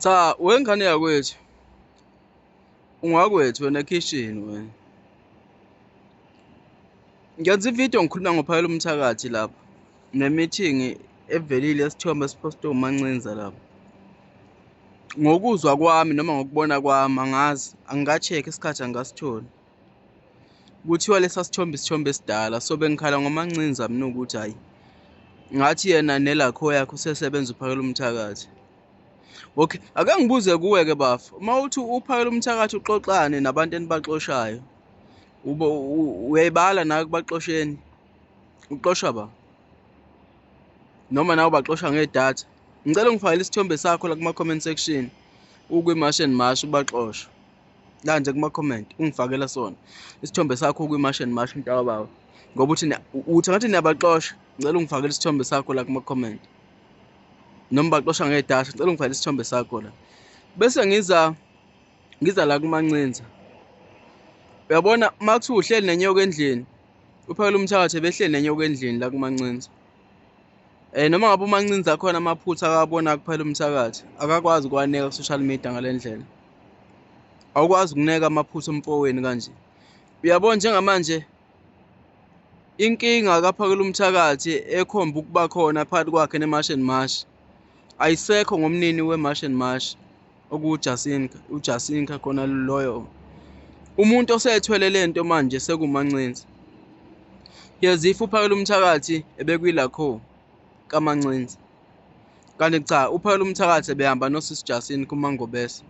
Cha, wengane yakwethu, ungakwethu wena ekhishini wena. Ngenza ividiyo ngikhuluma ngoPhakela Umthakathi lapha ne-meeting evelile yesithombe esiphostwe uMancinza lapha. Ngokuzwa kwami noma ngokubona kwami angazi, angika-check-i isikhathi angikasitholi. Kuthiwa lesa sithombe isithombe esidala so bengikhala ngoMancinza mina ukuthi hhayi ngathi yena nelakho yakhe usesebenza uPhakela Umthakathi. Okay, ake ngibuze kuwe-ke bafo, uma uthi uPhakela Umthakathi uxoxane nabantu enibaxoshayo, uyayibala nawe kubaxosheni? Uxosha ba? Noma nawe ubaxosha ngedatha? Ngicela ungifakele isithombe sakho la kuma-comment section ukwi-March and March ubaxosha. La nje kuma-comment ungifakela sona isithombe sakho ukwi-March and March mntakababa. Ngoba uthi uthi ngathi niyabaxosha, ngicela ungifakele isithombe sakho la kuma-comment. Noma baxosha ngedatha, ngicela ungifakele isithombe sakho la. Bese ngiza la kuMancinza. Uyabona uma kuthiwa uhleli nenyoka endlini, uPhakela Umthakathi ebehleli nenyoka endlini la kuMancinza. Noma ngabe uMancinza akhona amaphutha akawabona kuPhakela Umthakathi, akakwazi ukuwaneka ku-social media ngale ndlela. Awukwazi ukuneka amaphutha omfowenu kanje. Uyabona njengamanje inkinga kaPhakela Umthakathi ekhomba ukuba khona phakathi kwakhe ne-March and March ayisekho ngomnini we-March and March okuwuJacinta, uJacinta khona loyo. Umuntu osethwele lento manje sekuMancinza. Yes, if uPhakela Umthakathi ebekwilakho kaMancinza. Kanti cha, uPhakela Umthakathi ebehamba noSis Jacinta kuMangobese.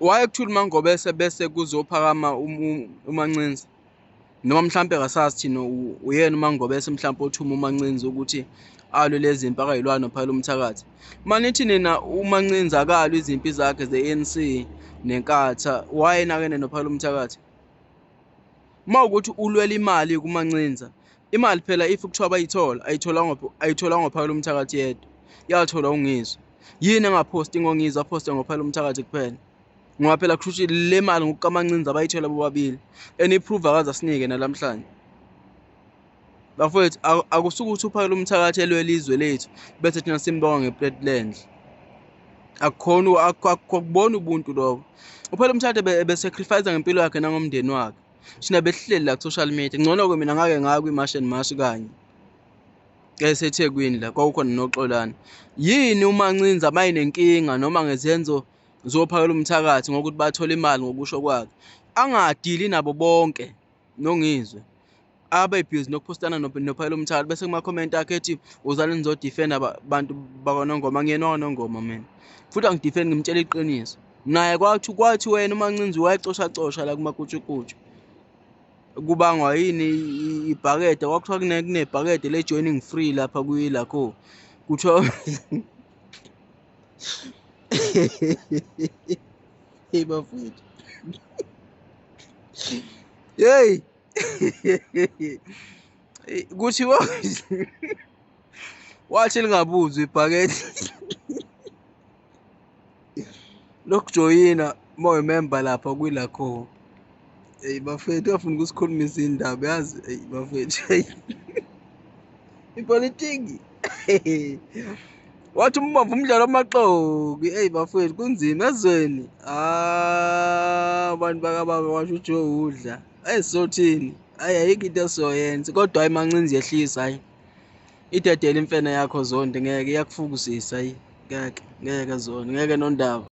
Waye kuthula uMangobese bese kuzophakama uMancinza. Noma mhlampe kasazi thina uyena uMangobese mhlampe othuma uMancinza ukuthi alwe lezi zimpi akayilwa noPhakela Umthakathi. Manithi nina uMancinza akalwi izimpi zakhe ze-ANC neNkatha, wayenakene noPhakela Umthakathi? Uma ukuthi ulwela imali kuMancinza, imali phela if kuthiwa bayithola, ayitholwanga ngoPhakela Umthakathi yedwa, yatholwa uNgizwe. Yini engaphosti ngoNgizwe, aphoste ngoPhakela Umthakathi kuphela? Ngoba phela kusho ukuthi le mali ngokukaMancinza bayithola bobabili. And i-proof akaze asinike nalamhlanje. Bafowethu, akusuke ukuthi uPhakela Umthakathi elwela izwe lethu bese thina simbonga ngeplate lendle. Akukhona, akubona ubuntu lokho. UPhakela Umthakathi ebe-sacrifice ngempilo yakhe nangomndeni wakhe. Thina besihleli la ku-social media. Ngcono-ke mina ngake ngaya kwi-March and March kanye. EseThekwini la kwakukhona noXolani. Yini uMancinza mayinenkinga noma ngezenzo zoPhakela Umthakathi ngokuthi bathola imali ngokusho kwakhe, angadili nabo bonke noNgizwe. Abe busy nokuphostana noPhakela Umthakathi bese kuma-comment akhe ethi uzale nizodefenda abantu bakwaNongoma. Angiyena wakwaNongoma mina. Futhi angidefendi, ngimtshela iqiniso. Naye kwathi wena uMancinza wayecoshacosha la kumakutshukutshu. Kubangwa yini ibhakede? Kwakuthiwa kunebhakede le-joining free lapha kuyilakho. Kuthiwa hey bafowethu. Hey. Kuthiwa wathi lingabuzwa ibhakede lokujoyina uma uyimember lapha kwilakho. Hey bafethu, uyafuna ukusikhulumisa indaba yazi. Hey bafethu, ipolitiki. Wathi umbomvu umdlalo wamaxoki. Hey bafethu, kunzima ezweni. Ah, abantu bakababa washo uJoe udla. Hey sothini? Hayi ayikho into esizoyenza kodwa hayi Mancinza yehlisa hayi. Idedele imfene yakho Zondi, ngeke iyakufukuzisa hayi. Ngeke, ngeke Zondi, ngeke nondaba.